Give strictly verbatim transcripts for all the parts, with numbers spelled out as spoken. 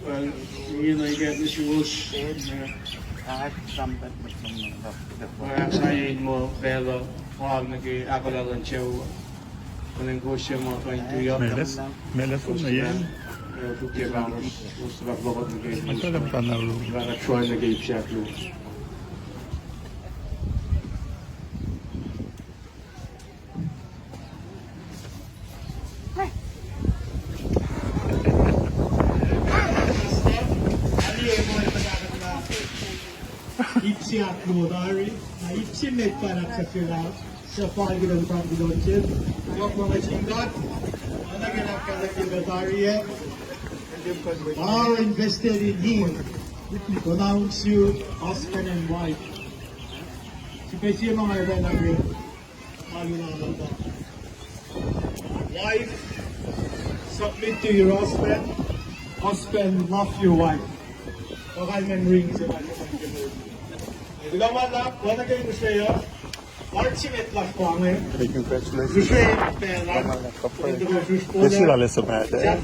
Well, ingena ikack nuh suwos. Nga ahksaye in muh pacl uh fal nuh ke ahkolah luhn sucu. Kunen kowos se ma kuh in tuyak. Meles, meles. Kowos na ye. Tukia pahngos, kowos tuhfah lohkot nuh ke. Matalam tana ru. Nga na troy nuh ke ip sahk luo. Ip se ahkluo tari, na ip se met pa ahksahfyelah, suc fal kuht in sang kuloh se, yohk ma nuh sin God, oacna ke ahkkahlwemye tari ah, are invested in him, kunohkohn su husband and wife. Sifac se ma nga etuh nuh ke Wife, submit to your husband. Husband, love your wife. Kuloh ma luhlahp, kuloh nuh ke ngihsre uh. Lard se met lasr pa inge. Ngihsre pacl an. Kuloh nuh ke ngihsre pacl an.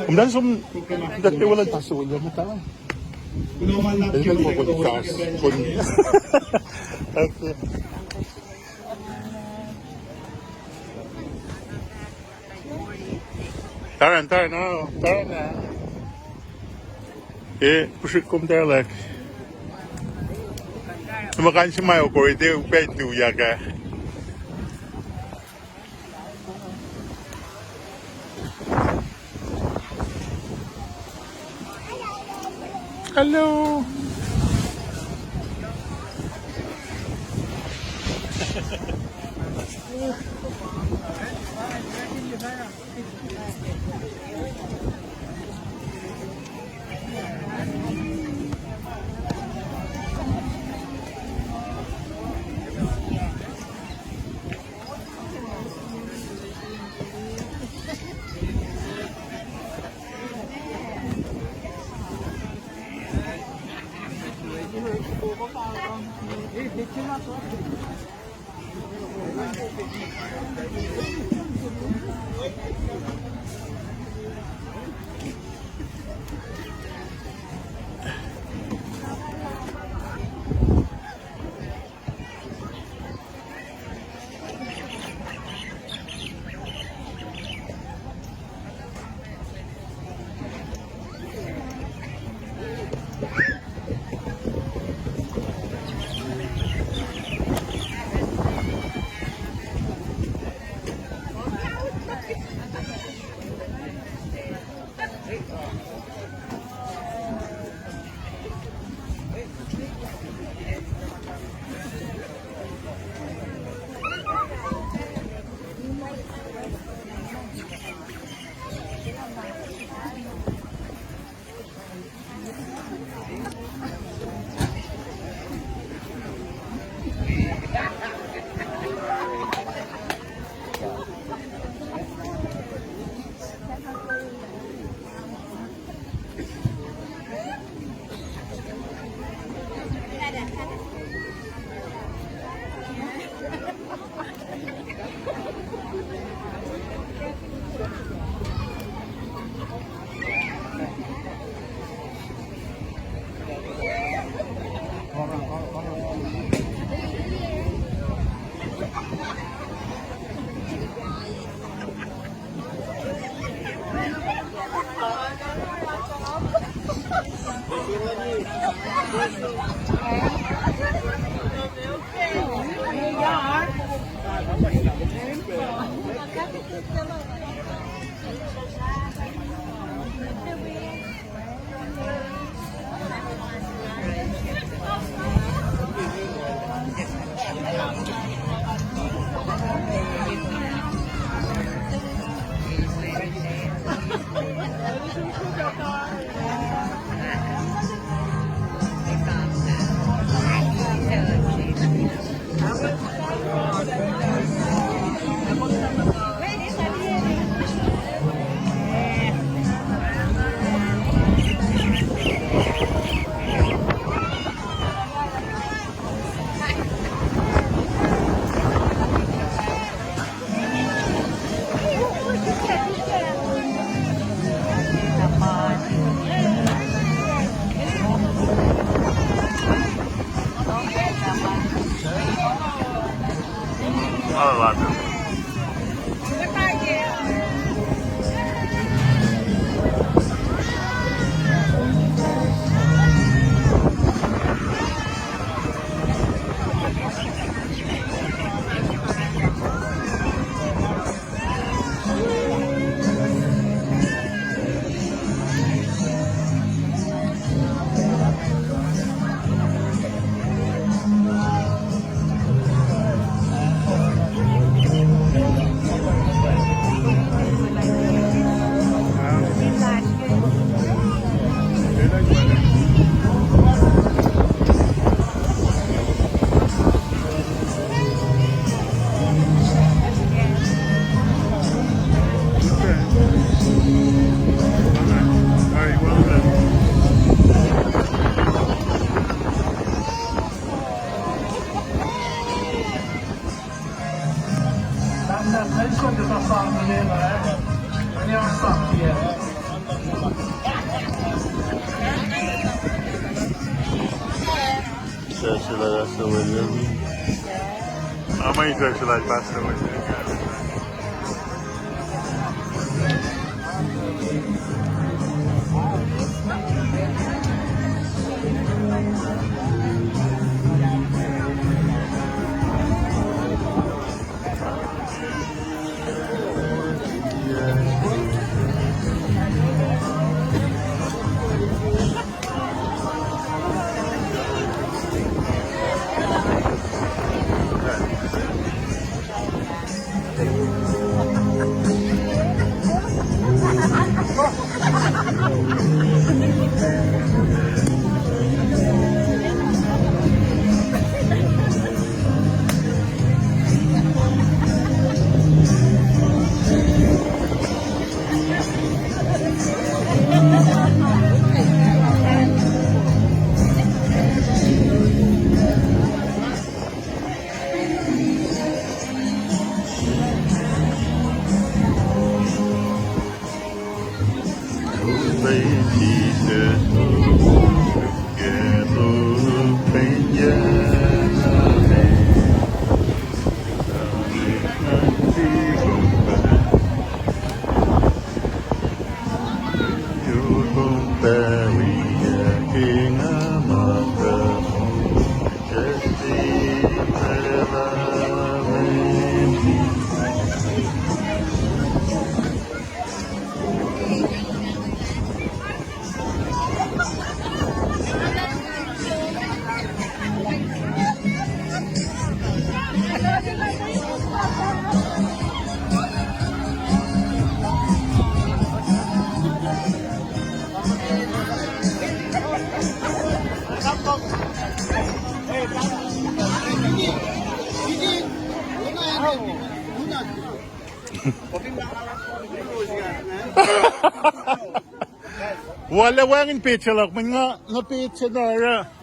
Kom dal som, kom dal te wala tasu wala mata. Kuloh ma luhlahp. Kom dal som, kom dal te wala tasu wala mata. Okay. Taran, taran, oh, taran ah. Eh, puhsrihk kom tari lah. Ma kan se ma okori te upac in tuyak ah. Hello. Sesila Pastor William. Ama sesila Pastor William. Wal ac wacngihn page luhk, mweyen nga nuh page se na oruh.